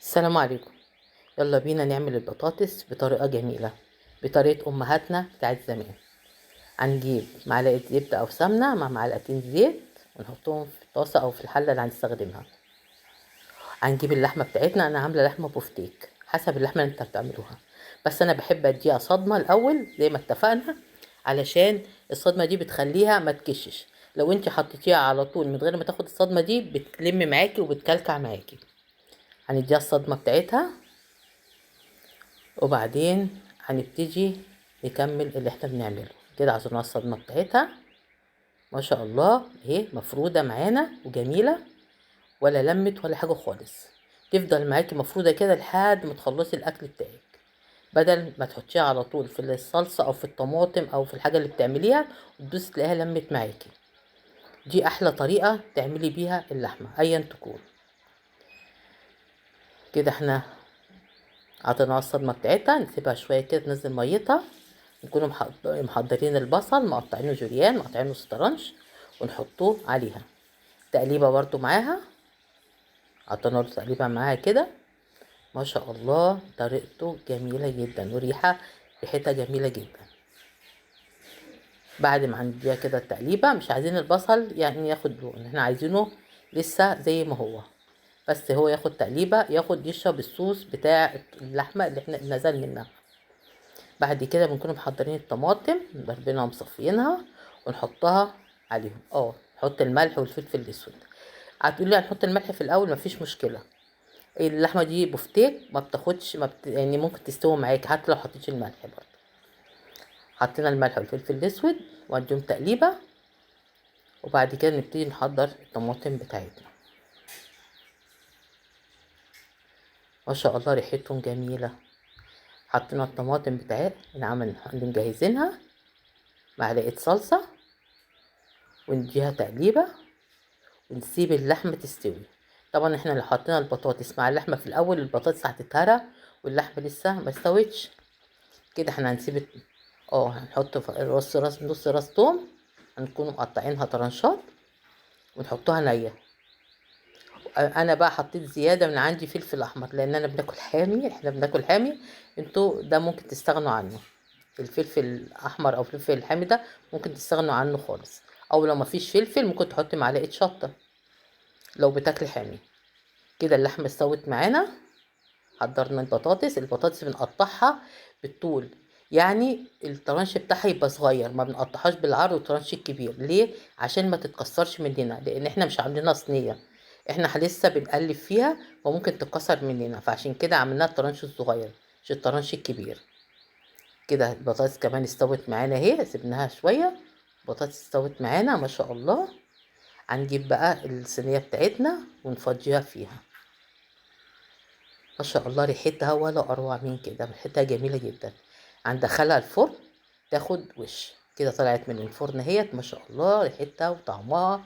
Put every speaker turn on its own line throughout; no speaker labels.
السلام عليكم. يلا بينا نعمل البطاطس بطريقة جميلة، بطريقة أمهاتنا بتاعت زمان. هنجيب معلقة زبدة أو سمنة مع معلقتين زيت ونحطهم في الطاسة أو في الحلة اللي هنستخدمها. هنجيب اللحمة بتاعتنا، أنا عاملة لحمة بفتيك حسب اللحمة اللي انت بتعملوها، بس أنا بحب أديها صدمة الأول زي ما اتفقنا، علشان الصدمة دي بتخليها ما تكشش. لو انت حطيتيها على طول من غير ما تاخد الصدمة دي بتلم معاكي وبتكلكع معاكي. هنديها الصدمة بتاعتها وبعدين هنبتدي نكمل اللي احنا بنعمله كده. عشان الصدمة بتاعتها ما شاء الله اهي مفرودة معانا وجميلة، ولا لمت ولا حاجة خالص، تفضل معاكي مفرودة كده لحد ما تخلصي الأكل بتاعك، بدل ما تحطيها على طول في الصلصة أو في الطماطم أو في الحاجة اللي بتعمليها وتبصي تلاقيها لمت معاكي. دي أحلى طريقة تعملي بيها اللحمة أيا تكون. كده احنا عطيناها الصدمة بتاعتها، نسيبها شوية كده تنزل ميتها. نكونوا محضرين البصل، مقطعينه جوليان، مقطعينه سترنش، ونحطوه عليها تقليبة برضو معاها. عطينا له تقليبة معاها كده، ما شاء الله طريقته جميلة جدا وريحة ريحتها جميلة جدا. بعد ما هنديها كده التقليبة، مش عايزين البصل ياخد لون، احنا عايزينه لسه زي ما هو، بس هو ياخد تقليبة، ياخد يشرب الصوص بتاع اللحمة اللي احنا نزل منها. بعد كده بنكون محضرين الطماطم، ضربينها ومصفينها ونحطها عليهم. نحط الملح والفلفل الاسود. هتقولي هنحط الملح في الاول، مفيش مشكلة. اللحمة دي بفتيك ما بتاخدش، ما بت... يعني ممكن تستوي معاك حتى لو حطيتش الملح برضه. حطينا الملح والفلفل الاسود واديهم تقليبة، وبعد كده نبتدي نحضر الطماطم بتاعتنا. ما شاء الله ريحتهم جميلة. حطينا الطماطم بتاعتنا اللي مجهزينها، معلقة صلصة، ونديها تقليبة ونسيب اللحمة تستوي. طبعا احنا لو حطينا البطاطس مع اللحمة في الأول البطاطس هتتهرى واللحمة لسه ما استوتش. كده احنا هنسيب هنحط نص راس توم، هنكون مقطعينها طرنشات ونحطها نية. انا بقى حطيت زيادة من عندي فلفل احمر، لان انا بناكل حامي، احنا بناكل حامي، انتوا ده ممكن تستغنوا عنه، الفلفل الاحمر او الفلفل الحامي ده ممكن تستغنوا عنه خالص، او لو مفيش فلفل ممكن تحطي معلقة شطة لو بتاكلي حامي. كده اللحمة استوت معانا. حضرنا البطاطس. البطاطس بنقطعها بالطول، يعني الترانش بتاعها يبقى صغير، ما بنقطعهاش بالعرض والترانش الكبير. ليه؟ عشان ما تتكسرش مننا، لان احنا مش عاملينها صينية، احنا لسه بنقلب فيها فممكن تتكسر مننا، فعشان كده عملناها الترانش الصغير مش الترانش الكبير. كده البطاطس كمان استوت معانا اهي، سيبناها شوية، البطاطس استوت معانا ما شاء الله. هنجيب بقى الصينية بتاعتنا ونفضيها فيها. ما شاء الله ريحتها ولا اروع من كده، ريحتها جميلة جدا. هندخلها الفرن تاخد وش كده. طلعت من الفرن اهيت ما شاء الله، ريحتها وطعمها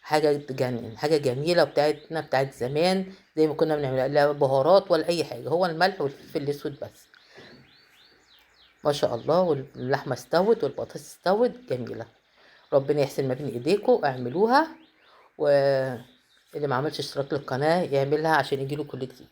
حاجة تجنن، حاجة جميلة بتاعتنا بتاعت زمان زي ما كنا بنعملها، لا بهارات ولا أي حاجة، هو الملح والفلفل الأسود بس. ما شاء الله واللحمة استوت والبطاطس استوت جميلة. ربنا يحسن ما بين إيديكم، اعملوها، واللي ما عملش اشتراك للقناة يعملها عشان يجيله كل جديد.